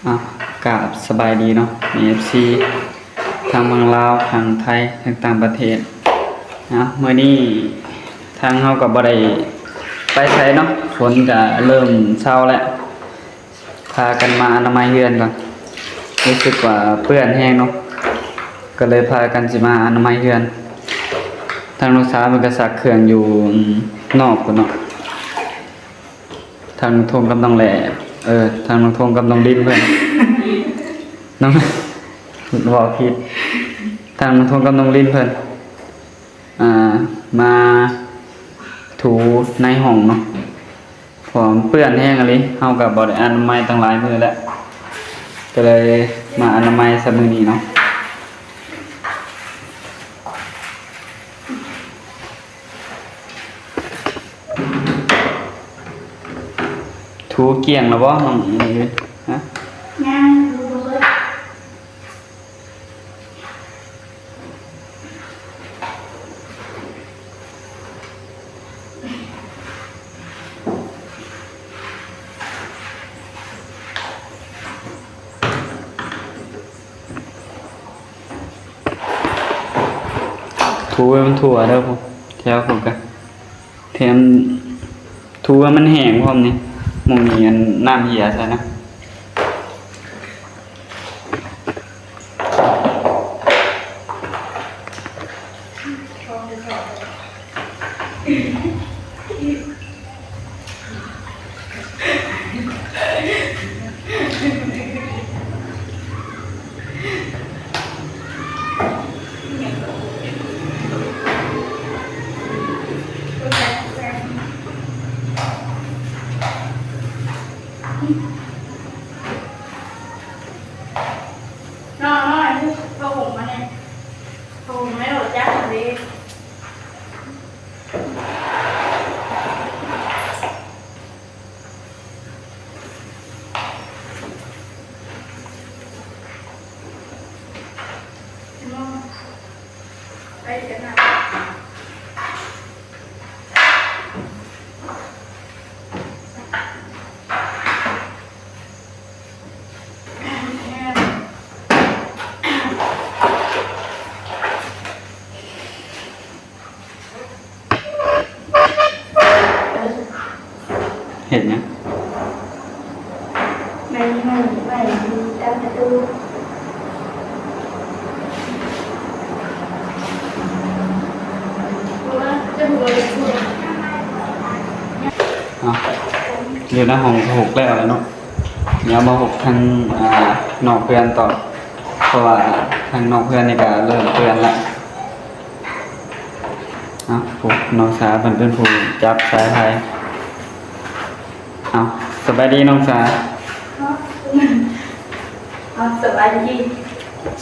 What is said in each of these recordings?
ອາ ກາບສະບາຍດີເນາະ ເອັຟຊີ ທັງເມືອງລາວ ທັງໄທ ທັງຕ່າງປະເທດ. ອາ ມື້ນີ້ທາງເຮົາກໍບໍ່ໄດ້ໄປໃສເນາະ ຝົນກໍເລີ່ມເຊົາແລ້ວ. ພາກັນມາອະນາໄມເຮືອນກ່ອນ ຮູ້ສຶກວ່າເປື້ອນແຮງເນາະ ກໍເລີຍພາກັນຊິມາອະນາໄມເຮືອນ. ທາງນ້ອງສາເພິ່ນກໍຊັກເຄື່ອງຢູ່ນອກພຸ້ນເນາະ. ທາງນ້ອງທົງກັບນ້ອງແຫຼ ເອີ ທາງນ້ອງທົງກັບນ້ອງລິນເພິ່ນ ນ້ອງ ເວົ້າຜິດ ທາງນ້ອງທົງກັບນ້ອງລິນເພິ່ນ ອ່າ ມາຖູໃນຫ້ອງເນາະ ເພາະວ່າມັນເປື້ອນແຮງອີ່ຫຼີ ເຮົາກໍບໍ່ໄດ້ອະນາໄມຕັ້ງຫຼາຍມື້ແລ້ວ ກໍເລີຍມາອະນາໄມຊະມື້ນີ້ເນາະ. ຖູກ້ຽງແລ້ວບໍ່ນ້ອງ? ຮະ? ຍັງ ຖູບໍ່ເບິດ. ຖູໃຫ້ມັນທົ່ວເດີ ແຖວພຸ້ນກະ ແຖມ ຖູໃຫ້ມັນແຫ້ງພ້ອມນີ້ ໝ່ອງນີ້ອັນນ້ຳເຫຍໃສ່ນະ. ນ້ອງນ້ອຍ ຜ້າຫົ່ມມາແດ່ ຜ້າຫົ່ມໃຫ້ໂຫຼດຈັກຫັ້ນເດ້. ໄປກັນນະ. ເຮັດຫຍັງ? ໄມ້ ໄມ້ ໄມ້ຕາມປະຕູ. ເອົາ ຢູ່ໃນຫ້ອງກໍຫົກແລ້ວແຫຼະເນາະ. ດຽວມາຫົກທາງ ອ່າ ນອກເຮືອນຕໍ່ ເພາະວ່າທາງນອກເຮືອນນີ້ກໍເລີ່ມເປື້ອນແລ້ວ. ເອົາ ຜູ້ ນ້ອງສາເພິ່ນເປັນຜູ້ຈັບສາຍໄຟ. ເອົາ ສະບາຍດີນ້ອງສາ. ເອົາ ສະບາຍດີ.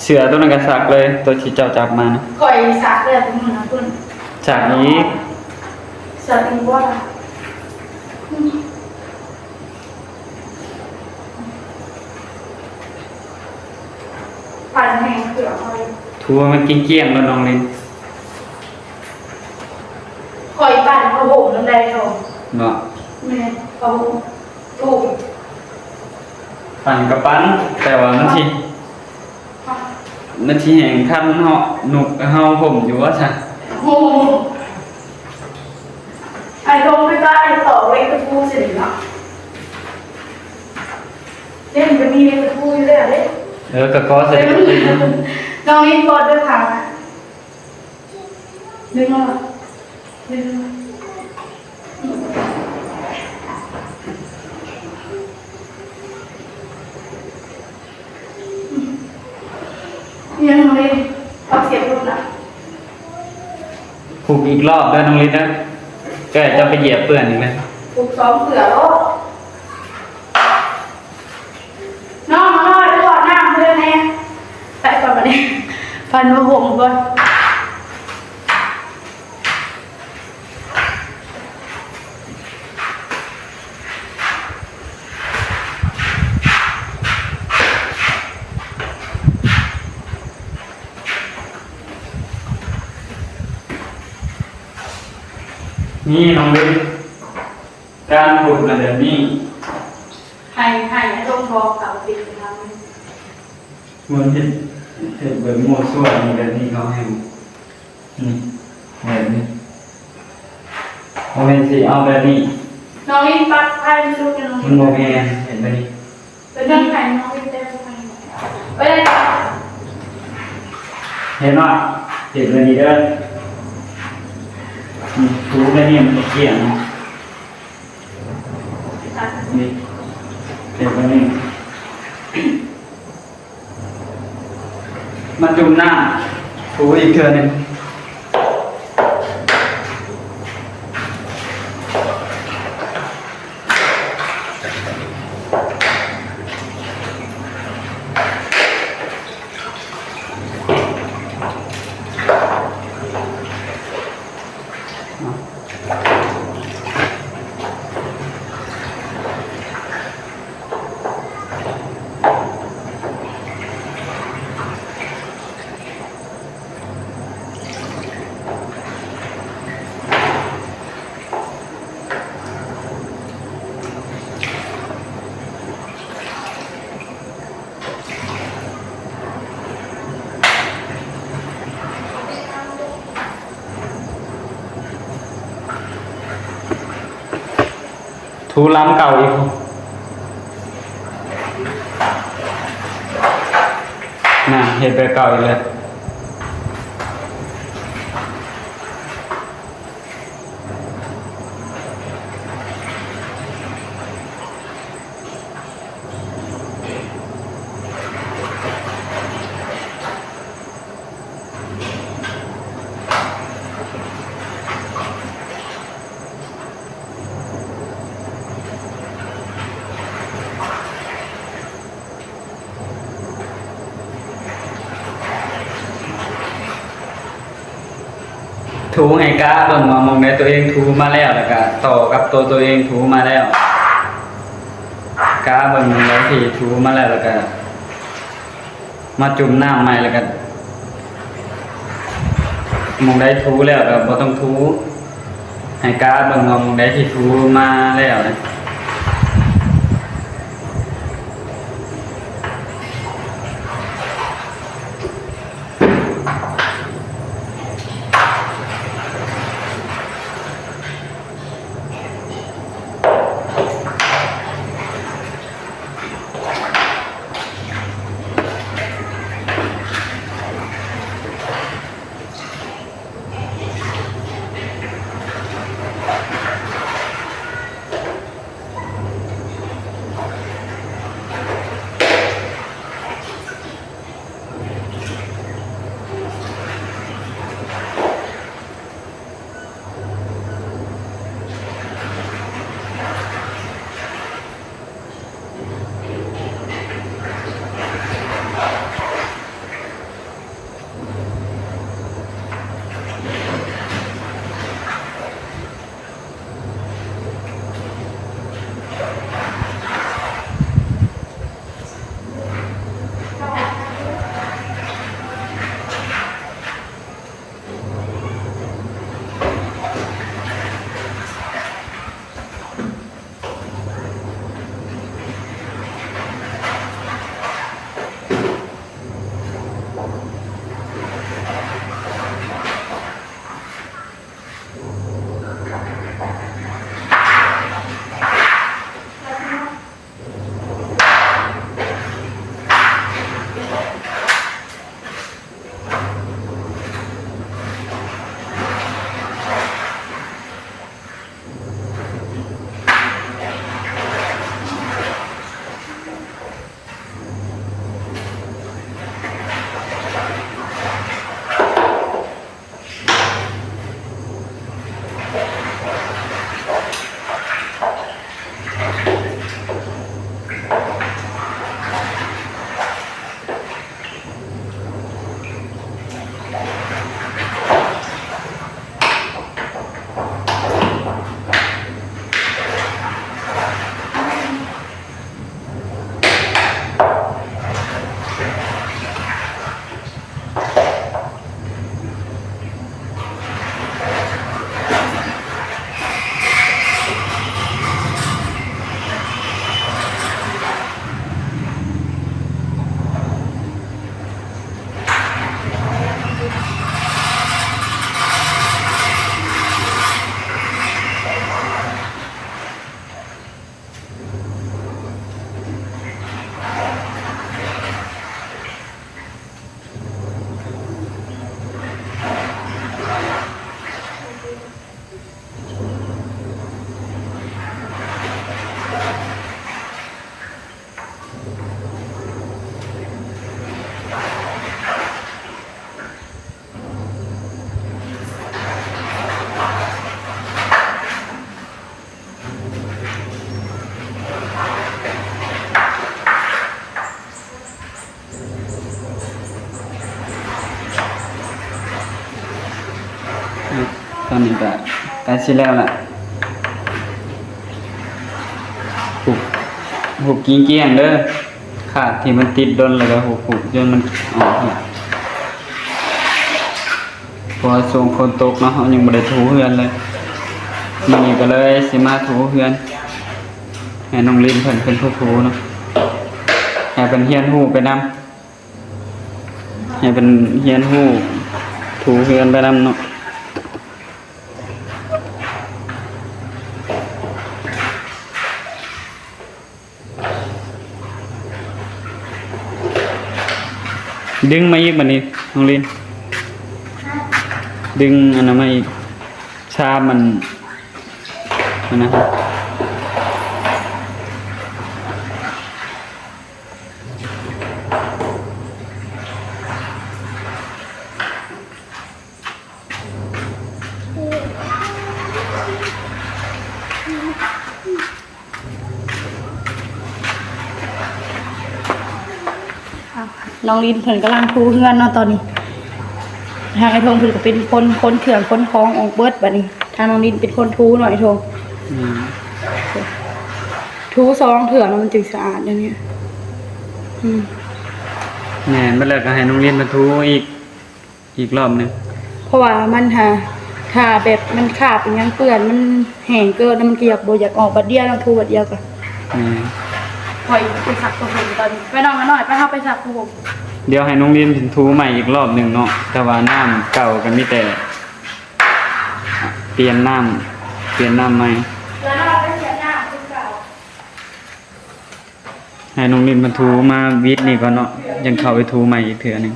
ເສື້ອໂຕນັ້ນກໍຊັກເລີຍ ໂຕທີ່ເຈົ້າຈັບມານະ. ຂ້ອຍຊັກແລ້ວ ໂຕນັ້ນນະ ເພິ່ນ ຊັກອີກ. ຊັກອີກບໍ່ລະ? ປັ່ນແຮງເຄືອຂ້ອຍ. ຖູໃຫ້ມັນກ້ຽງໆໂລດນ້ອງລິນ. ຂ້ອຍປັ່ນຜ້າຫົ່ມນຳໄດ້ເນາະ. ເນາະ. ແມ່ນ ຜ້າຫົ່ມ. ປູກ. ປັ່ນກໍປັ່ນ ແຕ່ວ່າມັນຊິ ມັນຊິແຫ້ງທັນເນາະ ນຸກເຮົາຫົ່ມຢູ່ວ່າຊັ້ນ. ໂອ້ ໄອ້ລົງໄປຕາຍຕໍ່ເວກຕະປູຊິເນາະ. ເດ້ ມັນກໍມີເວກຕະປູຢູ່ແລ້ວເດ້. ເອີ ກໍກໍໃສ່ ນ້ອງນີ້ກໍເດີນທາງ ດຶງມາ ດຶງມາ. ຍັງບໍ່ໄດ້ເອົາສຽບລົງນະ. ຜູກອີກລອບເດີນ້ອງລິດເດີ ເອື້ອຍຈະໄປຢຽບເປື້ອນອີກເລີຍ. ຜູກສອງເທື່ອໂລດ. ນ້ອງນ້ອຍ ກວດນ້ຳເພື່ອນແດ່. ໄປກ່ອນບັດນີ້ ພັນຜ້າຫົ່ມກ່ອນ. ນີ້ນ້ອງເບັນ ການພຸດນະແບບນີ້. ໃຫ້ ໃຫ້ອາລົມບອກເຂົາເປັນທຳ. ມັນເຮັດ ເຮັດແບບມົ້ວຊົ່ວນີ້ ແບບນີ້ເຂົາໃຫ້ ນີ້ ແບບນີ້ ບໍ່ແມ່ນຊິເອົາແບບນີ້. ນ້ອງອິງປັດໄຟມັນສຸກແລ້ວນ້ອງ ມັນບໍ່ແມ່ນ ເຮັດແບບນີ້. ເປັນເລື່ອງໃຜນ້ອງເຮັດແຕ່ບໍ່ໄປ ໄປເລີຍ. ເຫັນບໍ່? ເຮັດແບບນີ້ເດີ. ນີ້ ຖູແບບນີ້ມັນຈະກ້ຽງ. ນີ້ ເຮັດແບບນີ້. ມາຈຸ່ມນ້ຳ ຖູອີກເທື່ອໜຶ່ງ. ຖູລຳເກົ່າອີກ. ນັ້ນ ເຮັດແບບເກົ່າອີກແລ້ວ. ຖູໃຫ້ກະເບິ່ງວ່າໝ່ອງໃດຕົວເອງຖູມາແລ້ວ ແລ້ວກະຕໍ່ກັບຕົວ ຕົວເອງຖູມາແລ້ວ ກະເບິ່ງໝ່ອງໃດທີ່ຖູມາແລ້ວ ແລ້ວກະ ມາຈຸ່ມນ້ຳໃໝ່ ແລ້ວກໍໝ່ອງໃດຖູແລ້ວກໍບໍ່ຕ້ອງຖູ ໃຫ້ກະເບິ່ງວ່າໝ່ອງໃດທີ່ຖູມາແລ້ວ. ນີ້ກະໃກ້ຊິແລ້ວລະ ຫຸບ ຫຸບກິ້ງກ້ຽງເດີ ຄາບທີ່ມັນຕິດດົນແລ້ວກະຫຸບໆ ຈົນມັນອອກ ເພາະວ່າຊ່ວງຝົນຕົກເນາະ ເຮົາຍັງບໍ່ໄດ້ຖູເຮືອນເລີຍ. ມື້ນີ້ກະເລີຍຊິມາຖູເຮືອນ ໃຫ້ນ້ອງລິນເພິ່ນເປັນຜູ້ຖູເນາະ ໃຫ້ເພິ່ນຮຽນຮູ້ໄປນຳ ໃຫ້ເພິ່ນຮຽນຮູ້ຖູເຮືອນໄປນຳເນາະ. ດຶງມາອີກບາດນີ້ນ້ອງລິນ ດຶງອັນນັ້ນມາອີກ ຊາມມັນ ອັນນັ້ນ. ນ້ອງລິນເພິ່ນກຳລັງຖູເຮືອນເນາະຕອນນີ້ ທາງອ້າຍທົງເພິ່ນກະເປັນຄົນ ຄົນເຄື່ອງຄົນຂອງອອກເບິດບາດນີ້ ທາງນ້ອງລິນເປັນຄົນຖູເນາະອ້າຍທົງ. ແມ່ນ ຖູສອງເທື່ອແລ້ວມັນຈຶ່ງສະອາດແນວນີ້. ອືມ ແມ່ນ ບັດແລ້ວກະໃຫ້ນ້ອງລິນມາຖູອີກ ອີກລອບໜຶ່ງ ເພາະວ່າມັນຫາ ຖ້າແບບມັນຄາບອີ່ຫຍັງເປື້ອນ ມັນແຫ້ງເກີນ ມັນກະຢາກ ບໍ່ຢາກອອກບາດດຽວເນາະ ຖູບາດດຽວກະ. ແມ່ນ ຂ້ອຍໄປຊັກຜ້າຫົ່ມຕອນນີ້ ໄປນ້ອງນ້ອຍ ໄປ ເຮົາໄປຊັກຜ້າຫົ່ມ. ດຽວໃຫ້ນ້ອງລິນເພິ່ນຖູໃໝ່ອີກລອບໜຶ່ງເນາະ ແຕ່ວ່ານ້ຳເກົ່າກະມີແຕ່ປ່ຽນນ້ຳ ປ່ຽນນ້ຳໃໝ່. ແລ້ວເຮົາໄປປ່ຽນນ້ຳຄືເກົ່າ. ໃຫ້ນ້ອງລິນເພິ່ນຖູມາວິດນີ້ກ່ອນເນາະ ຈັ່ງເຂົ້າໄປຖູໃໝ່ອີກເທື່ອໜຶ່ງ.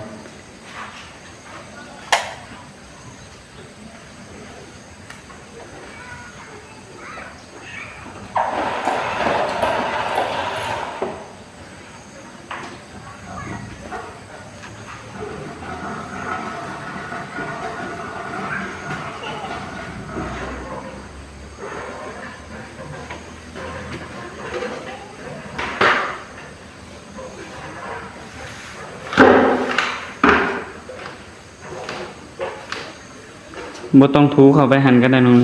ບໍ່ຕ້ອງຖູເຂົ້າໄປຫັ້ນກະໄດ້ນ້ອງ.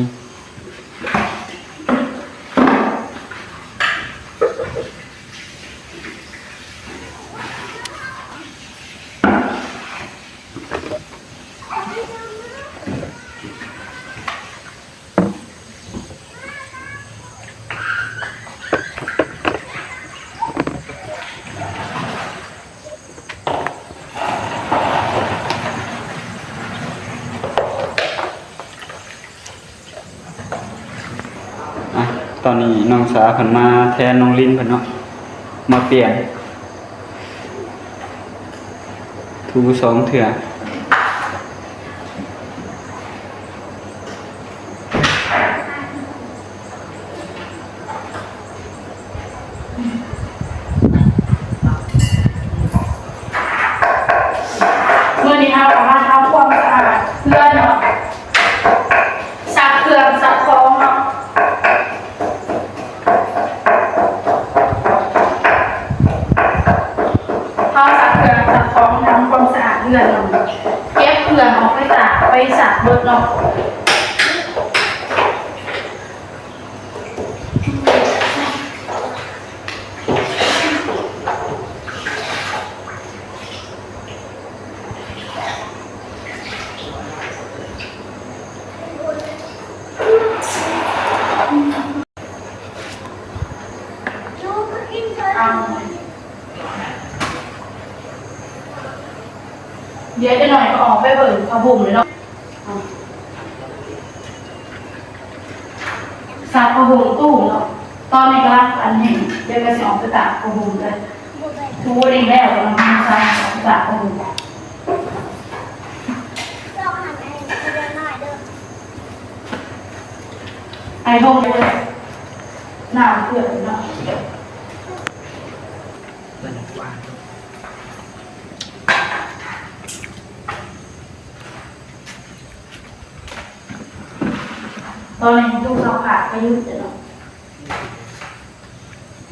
ອ່ະ ຕອນນີ້ນ້ອງສາເພິ່ນມາແທນນ້ອງລິນເພິ່ນເນາະ ມາປ່ຽນ ຖູສອງເທື່ອ. ມື້ນີ້ເຮົາກະມາທຳຄວາມສະອາດເຮືອນເນາະ ຊັກເຄື່ອງຊັກຂອງເນາະ ເຮົາຊັກເຄື່ອງຊັກຂອງ ທຳຄວາມສະອາດເຮືອນເນາະ ເກັບເຄື່ອງອອກໄປຕາກໄປຊັກເບິດເນາະ. ດຽວຈັກໜ້ອຍກະອອກໄປເບິ່ງຜ້າຫົ່ມເລີຍເນາະ. ຊັກຜ້າຫົ່ມຕູ້ເນາະ ຕອນນີ້ກຳລັງອັນແຫ້ງ ດຽວກະຊິອອກໄປຕາກຜ້າຫົ່ມເລີຍ. ຖູນີ້ແລ້ວກຳລັງມາໃສ່ ອອກໄປຕາກຜ້າຫົ່ມ ໃຫ້ຫົ່ມເລີຍ ນ້ຳເປື້ອນເນາະ. ຕອນນີ້ຕູ້ຊັກຜ້າກະຢຸດແລ້ວເນາະ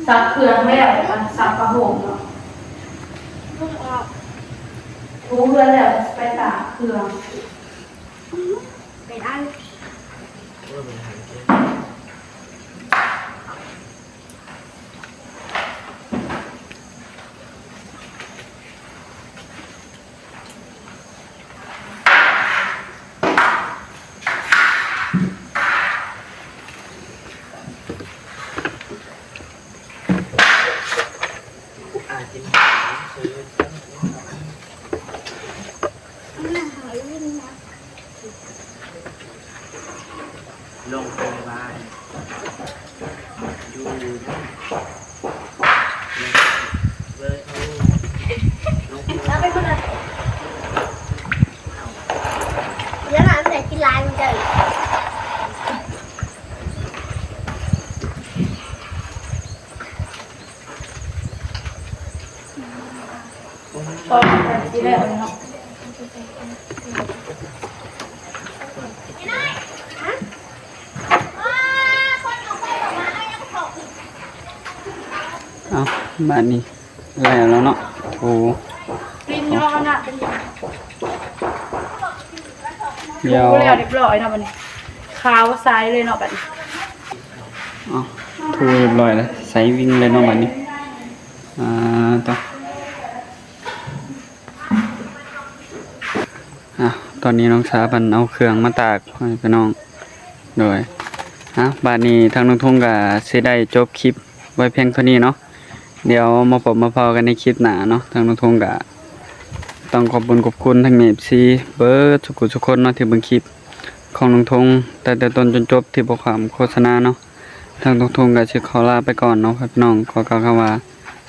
ຊັກເຄື່ອງແລ້ວກະຊັກຜ້າຫົ່ມເນາະ ຖູເຮືອນແລ້ວກະຊິໄປຕາກເຄື່ອງ ເປັນອັນ ໂລງໂຮງບານ ຢູ່ເບີໂທ ໂລງໂຮງບານ ດຽວລະ ມັນໄດ້ກິນຫຼາຍມັນຈະ ເອົາ ບາດນີ້ແລ້ວແລ້ວເນາະ ໂອ້ ດຽວ ແລ້ວຮຽບຮ້ອຍເນາະ ບາດນີ້ ຂາວໃສເລີຍເນາະ ບາດນີ້ ເອົາ ຖູຮຽບຮ້ອຍແລ້ວ ໃສວິ່ງເລີຍເນາະ ບາດນີ້ ອ່າ ຕອ ອ່າ ຕອນນີ້ນ້ອງສາເພິ່ນເອົາເຄື່ອງມາຕາກ ພໍ່ແມ່ພີ່ນ້ອງ ໂດຍ ອ່າ ບາດນີ້ທາງນ້ອງທຸງກໍຊິໄດ້ຈົບຄລິບໄວ້ພຽງເທົ່ານີ້ເນາະ ດຽວມາພົບມາພໍ້ກັນໃນຄລິບໜ້າເນາະ ທາງນ້ອງທຸງກໍຕ້ອງຂອບບຸນຂອບຄຸນທັງເອັຟຊີເບິດທຸກຜູ້ທຸກຄົນເນາະ ທີ່ເບິ່ງຄລິບຂອງນ້ອງທຸງ ຕັ້ງແຕ່ຕົ້ນຈົນຈົບ ທີ່ບໍ່ຂ້າມໂຄສະນາເນາະ ທາງນ້ອງທຸງກໍຊິຂໍລາໄປກ່ອນເນາະ ພີ່ນ້ອງ ຂໍກ່າວຄຳວ່າ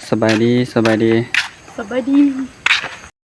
ສະບາຍດີ ສະບາຍດີ ສະບາຍດີ.